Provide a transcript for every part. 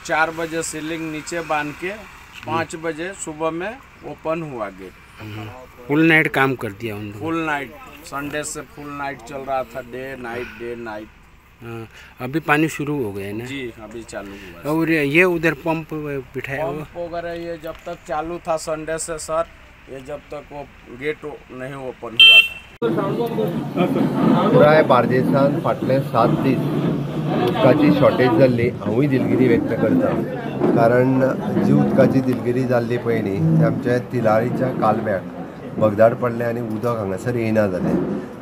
4 बजे सीलिंग नीचे बांध के 5 बजे सुबह में ओपन हुआ गेट। फुल नाइट काम कर दिया उन। फुल नाइट, संडे से फुल नाइट चल रहा था, डे नाइट डे नाइट। हाँ, अभी पानी शुरू हो गया ना? जी, अभी चालू हुआ। और ये उधर पंप बिठाया हुआ? पंप वगैरह ये जब तक चालू था संडे से सर, ये जब तक वो गेट नहीं ओपन हुआ था। पुराय बार्देसान फाटले 7 दीस उदकाची शॉर्टेज जाल्ली हांवूय दिलगिरी व्यक्त करता, कारण जी उदकाची दिलगिरी जाल्ली पळय न्ही ते आमच्या तिलारीच्या कालव्याक भगदाड पडलें आनी उदक हांगासर येयना जालें।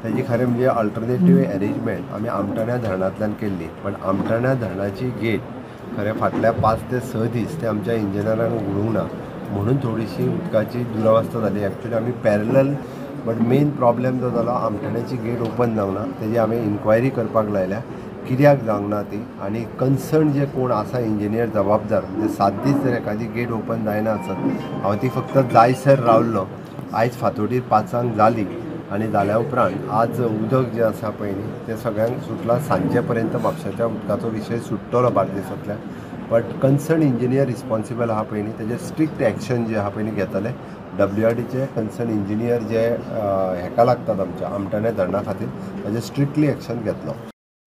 ताजी खरें म्हणजे अल्टरनेटीव एरेंजमेंट आमी आमठाण्या धरणांतल्यान केल्ली, पण आमठाण्या धरणाची गेट खरें फाटल्या 5 ते 6 दीस ते आमच्या इंजिनियरांक उगडूंक ना, म्हणून थोडीशी उदकाची दुरावस्था जाली। एक्चुअली आमी पॅरलल बट मेन प्रॉब्लेम जो जालो आमठाण्याची गेट ओपन जावंक ना, तेजी आमी इन्क्वायरी करपाक लायल्या कित्याक जावंक ना ती, आनी कन्सर्न जे कोण आसा इंजिनियर जबाबदार, म्हणजे 7 दीस जर एखादी गेट ओपन जायना आसत, हांव ती फक्त जायसर रावल्लो। आयज फांतोडीर 5 जाली आनी जाल्या उपरांत आज उदक जें आसा पळय न्ही तें सगळ्यांक सुटलां। सांजे पर्यंत म्हापशाच्या उदकाचो विशय सुट्टलो बार्देसांतल्यान, बट कन्सर्न इंजिनियर रिस्पॉन्सिबल आहा पळय न्ही तेजेर स्ट्रिक्ट एक्शन जे आहा पळय न्ही घेतले। WRDचे कन्सर्न इंजिनियर जे हेका लागतात आमच्या आमठाणे धरणा खातीर ताजेर स्ट्रिक्टली एक्शन घेतलो।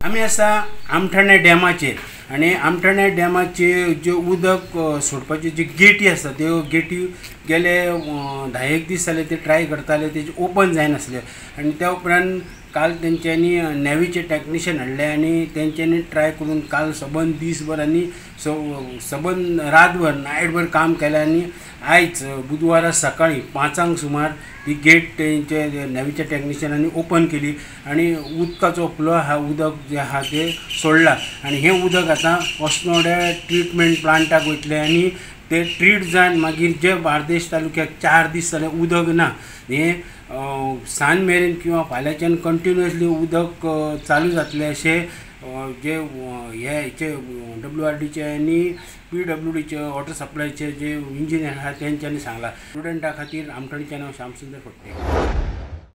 आमी आसा आमठाणे डॅमाचेर आनी आमठाणे डॅमाचे ज्यो उदक सोडपाच्यो ज्यो गेटी आसा त्यो गेटी गेले 10 दीस जाले ते ट्राय करताले, तेजे ओपन जायनासले आनी त्या उपरांत काल तेंच्यांनी नेवीचे टॅक्निशियन हाडले आनी तेंच्यांनी ट्राय करून काल सबंद दीसभर आनी सबंद रातभर नायटभर काम केलें आनी आयज बुधवारा सकाळी 5 सुमार ती गेट तेंचे नेवीच्या टॅक्निशियनांनी ओपन केली आनी उदकाचो फ्लो आहा, उदक जें आहा तें सोडलां आनी हें उदक आतां अस्नोड्या ट्रिटमेंट प्लांटाक वयतलें आनी ते ट्रीट जावन मागीर जे बार्देश तालुक्याक 4 दीस जाले उदक ना, हें सांज मेरेन किंवा फाल्यांच्यान कंटिन्युअसली उदक चालू जातलें अशें जे हे हेचे WRDचे आनी PWDचे वॉटर सप्लायचे जे इंजिनियर आहा तेंच्यांनी सांगलां। स्टुडंटा खातीर आमठाणीचें नांव श्यामसुंदर फडते।